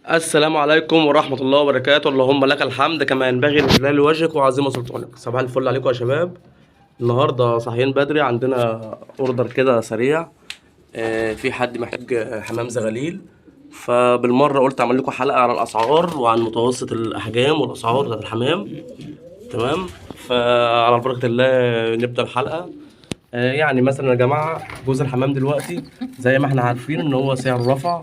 السلام عليكم ورحمة الله وبركاته. اللهم لك الحمد كما ينبغي لجلال وجهك وعظيم سلطانك. صباح الفل عليكم يا شباب. النهارده صاحيين بدري، عندنا order كده سريع. في حد محتاج حمام زغاليل، فبالمره قلت اعمل لكم حلقة عن الاسعار وعن متوسط الاحجام والاسعار بتاعت الحمام. تمام، فعلى بركة الله نبدا الحلقة. يعني مثلا يا جماعة، جوز الحمام دلوقتي زي ما احنا عارفين ان هو سعره رفع،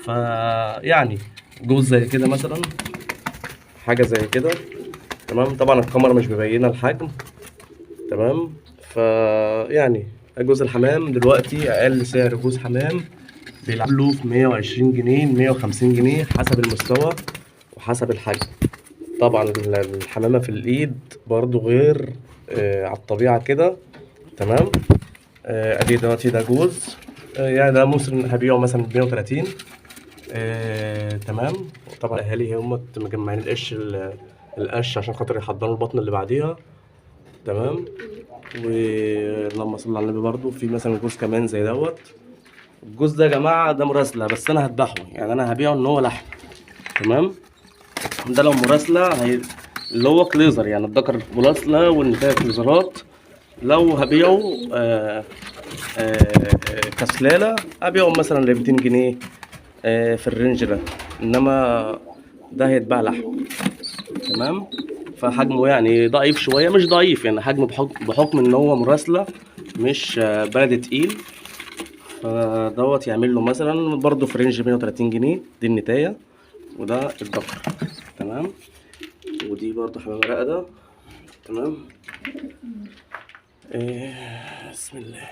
فيعني جوز زي كده مثلا، حاجة زي كده. تمام، طبعا الكاميرا مش مبينة الحجم. تمام، فيعني جوز الحمام دلوقتي اقل سعر جوز حمام بيلعب له في 120 جنيه 150 جنيه حسب المستوى وحسب الحجم. طبعا الحمامة في الايد برضو غير على الطبيعة كده. تمام، ادي دلوقتي ده جوز، يعني ده موسم هبيعه مثلا ب 130. تمام، طبعا الاهالي هم مجمعين القش القش عشان خاطر يحضروا البطن اللي بعديها. تمام، ولما صلى على النبي برضو في مثلا جوز كمان زي دوت. الجوز ده يا جماعة ده مراسله، بس انا هذبحه، يعني انا هبيعه ان هو لحم. تمام، ده لو مراسله اللي هو كليزر، يعني الذكر مراسله والنتايه كليزرات. لو هبيعه كسلاله هبيعه مثلا ب 200 جنيه، في ال range ده، انما ده هيتباع لحم. تمام، فحجمه يعني ضعيف شوية، مش ضعيف يعني حجمه بحكم ان هو مراسله مش بلدي تقيل. فدوت يعمل له مثلا برضه في range 130 جنيه. دي النتايه وده الذكر. تمام، ودي برضه حمامه راقده. تمام، بسم الله.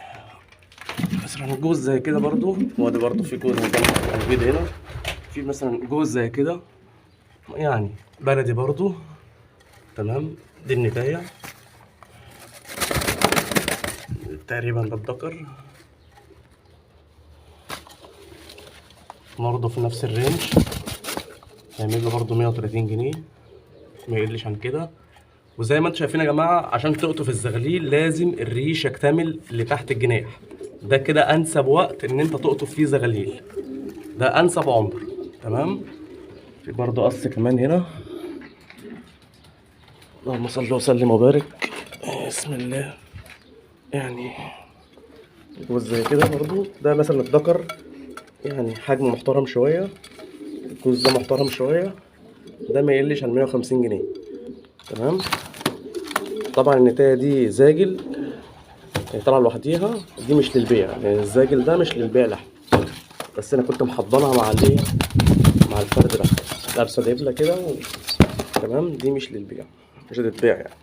مثلا جوز زي كده برضو، وادي برضو في جوز موجود هنا. في مثلا جوز زي كده يعني بلدي برضو. تمام، دي النتاية تقريبا، ده الذكر برضه في نفس ال range، هيعمل له برضه 130 جنيه، ما يقلش عن كده. وزي ما انتم شايفين يا جماعة، عشان تقطف الزغليل لازم الريش يكتمل لتحت الجناح. ده كده انسب وقت ان انت تقطف فيه زغاليل، ده انسب عمر. تمام، في برضه قص كمان هنا. اللهم صل وسلم وبارك، بسم الله. يعني جوز زي كده برضو، ده مثلا الذكر يعني حجمه محترم شوية، الجوز ده محترم شوية، ده ما يقلش عن 150 جنيه. تمام، طبعا النتاية دي زاجل، هي طالعة لوحديها، دي مش للبيع، يعني الزاجل ده مش للبيع لحم، بس انا كنت محضنها مع الايه، مع الفرد ده، لابسه دبله كده تمام، دي مش للبيع، مش هتتباع يعني،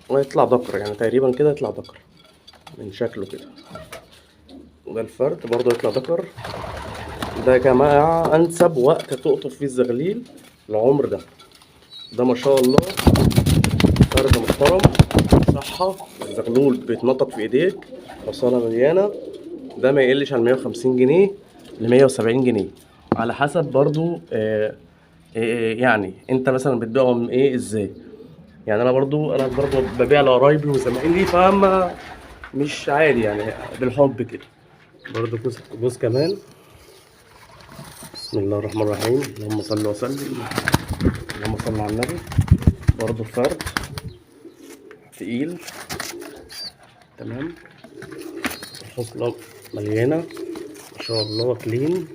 ويطلع ذكر يعني تقريبا كده، يطلع ذكر من شكله كده. وده الفرد برضه يطلع ذكر. ده يا جماعة انسب وقت تقطف فيه الزغليل العمر ده. ده ما شاء الله فرد محترم، صحة، الزغلول بيتنطط في ايديك، حصانة مليانة. ده ما يقلش عن 150 جنيه ل 170 جنيه على حسب برضو، يعني انت مثلا بتبيعهم ايه ازاي. يعني انا برضو ببيع لقرايبي وزمايلي، فاما مش عادي يعني، بالحب كده. برضو جوز كمان. بسم الله الرحمن الرحيم، اللهم صل وسلم، اللهم صل على النبي. برضو فرد تقيل. تمام، الحصلة مليانة ما شاء الله، واكلين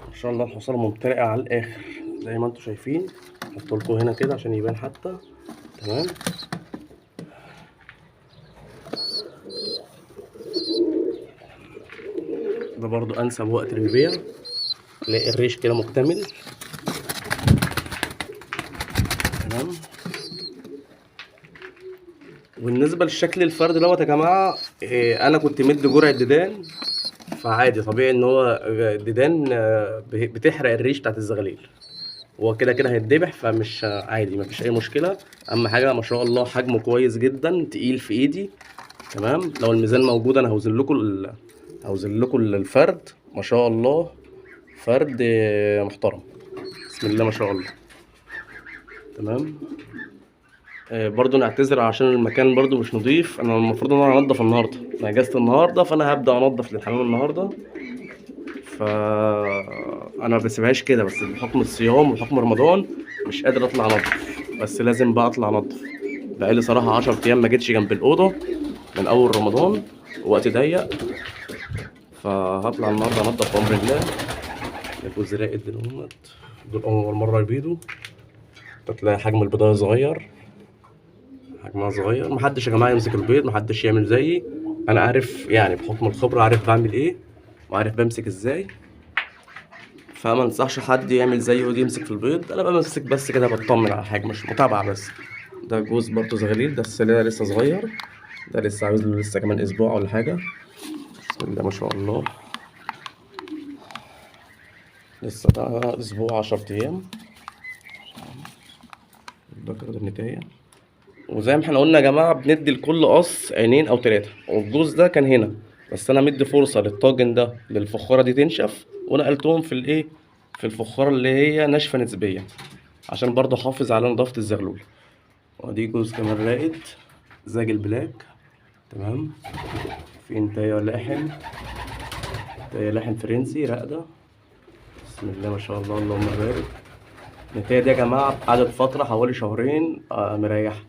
ما شاء الله، الحصانة ممتلئة على الآخر زي ما انتم شايفين. احط لكم هنا كده عشان يبان حتى. تمام، ده برضو انسب وقت للبيع، تلاقي الريش كده مكتمل. تمام، وبالنسبة للشكل الفرد دوت يا جماعة، انا كنت مدي جرعة ديدان، فعادي طبيعي ان هو الديدان، بتحرق الريش بتاعت الزغاليل، هو كده كده هيتذبح، فمش عادي، مفيش اي مشكلة. اهم حاجة ما شاء الله حجمه كويس جدا، تقيل في ايدي. تمام، لو الميزان موجود انا هوزن لكم الفرد. ما شاء الله فرد محترم، بسم الله ما شاء الله. تمام، برضو نعتذر عشان المكان برضو مش نظيف، انا المفروض ان انا انضف النهارده، انا اجازه النهارده، فانا هبدا انضف للحمام النهارده، ف انا ما بسيبهاش كده، بس بحكم الصيام وحكم رمضان مش قادر اطلع انضف، بس لازم بقى اطلع انضف. بقالي صراحة 10 ايام ما جيتش جنب الاوضة من اول رمضان، وقت ضيق، فهطلع النهارده انضف بامر الله. جوز راقد دلوقتي، دول اول مرة يبيضوا، تلاقي حجم البيضايه صغير، حجمها صغير. محدش يا جماعة يمسك البيض، محدش يعمل زيي، انا عارف يعني بحكم الخبرة، عارف بعمل ايه وعارف بمسك ازاي، فما انصحش حد يعمل زيي ويجي يمسك في البيض. انا بمسك بس كده، بطمن على حاجة، مش متابعه بس. ده جوز برضه زغليل، ده السلالة لسه صغير، ده لسه عاوز له لسه كمان اسبوع ولا حاجة. بسم الله ما شاء الله، لسه ده اسبوع 10 ايام. ده كده النتايه. وزي ما احنا قلنا يا جماعة بندي لكل قص عينين او 3، والجوز ده كان هنا، بس انا مدي فرصة للطاجن ده للفخاره دي تنشف، ونقلتهم في الايه، في الفخاره اللي هي ناشفة نسبيا، عشان برضه احافظ على نظافة الزغلول. وادي جوز كمان راقد زاجل بلاك، تمام. في انتايه لاحم، انتايه لاحم فرنسي راقده، بسم الله ما شاء الله اللهم بارك. النتايه دي يا جماعة قعدت فترة حوالي شهرين، مريحه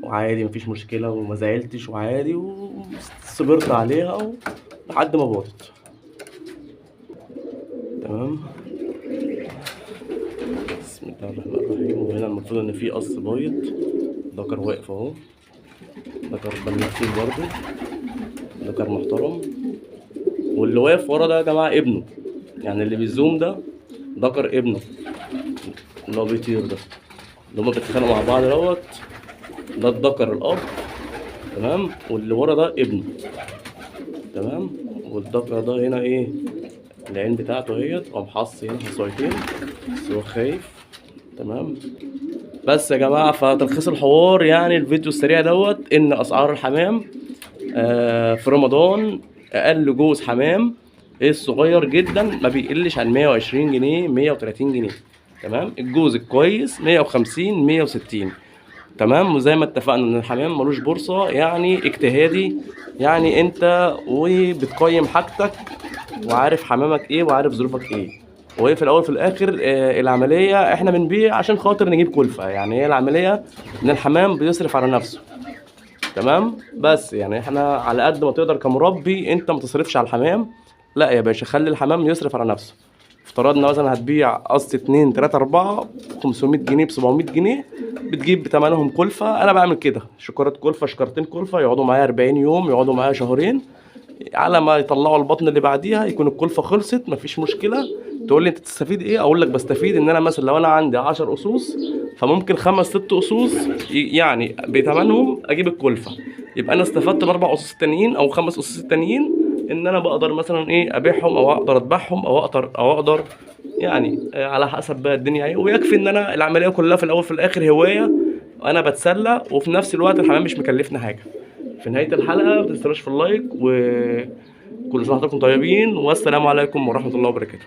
وعادي، مفيش مشكلة وما زعلتش وعادي، وصبرت عليها لحد ما باظت، تمام. بسم الله الرحمن الرحيم. وهنا المفروض ان في قص بايض، ذكر واقف اهو، ذكر بنفسي برضه، ذكر محترم. واللي واقف ورا ده يا جماعة ابنه، يعني اللي بيزوم ده ذكر ابنه اللي هو بيطير ده، اللي هما بيتخانقوا مع بعض دوت، ده الذكر الاب، تمام، واللي ورا ده ابنه، تمام. والذكر ده هنا ايه العين بتاعته اهيت، قام حص هنا حصايتين، بس هو خايف، تمام. بس يا جماعة فتلخيص الحوار يعني الفيديو السريع دوت، ان اسعار الحمام في رمضان اقل جوز حمام الصغير جدا ما بيقلش عن 120 جنيه، 130 جنيه، تمام. الجوز الكويس 150، 160، تمام. وزي ما اتفقنا ان الحمام ملوش بورصة، يعني اجتهادي، يعني انت وبتقيم حاجتك وعارف حمامك ايه وعارف ظروفك ايه. وهي في الاول في الاخر العملية احنا بنبيع عشان خاطر نجيب كلفه، يعني هي العملية ان الحمام بيصرف على نفسه، تمام. بس يعني احنا على قد ما تقدر كمربي انت ما تصرفش على الحمام، لا يا باشا، خلي الحمام يصرف على نفسه. افترضنا مثلا هتبيع قص 2 3 4 500 جنيه ب 700 جنيه، بتجيب بتمنهم كلفه. انا بعمل كده، شكاره كلفه، شكارتين كلفه، يقعدوا معايا 40 يوم، يقعدوا معايا شهرين، على ما يطلعوا البطن اللي بعديها يكون الكلفة خلصت، مفيش مشكلة. تقول لي انت تستفيد ايه؟ اقول لك بستفيد ان انا مثلا لو انا عندي 10 قصوص، فممكن 5 6 قصوص يعني بتمنهم اجيب الكلفة، يبقى انا استفدت ب4 قصوص التانيين او 5 قصوص التانيين، ان انا بقدر مثلا ايه ابيعهم او اقدر اذبحهم او اقدر يعني على حسب بقى الدنيا ايه. ويكفي ان انا العملية كلها في الاول في الاخر هواية، انا بتسلى، وفي نفس الوقت الحمام مش مكلفني حاجة. في نهاية الحلقة ما تنسوناش في اللايك، وكل سنة وحضراتكم طيبين، والسلام عليكم ورحمة الله وبركاته.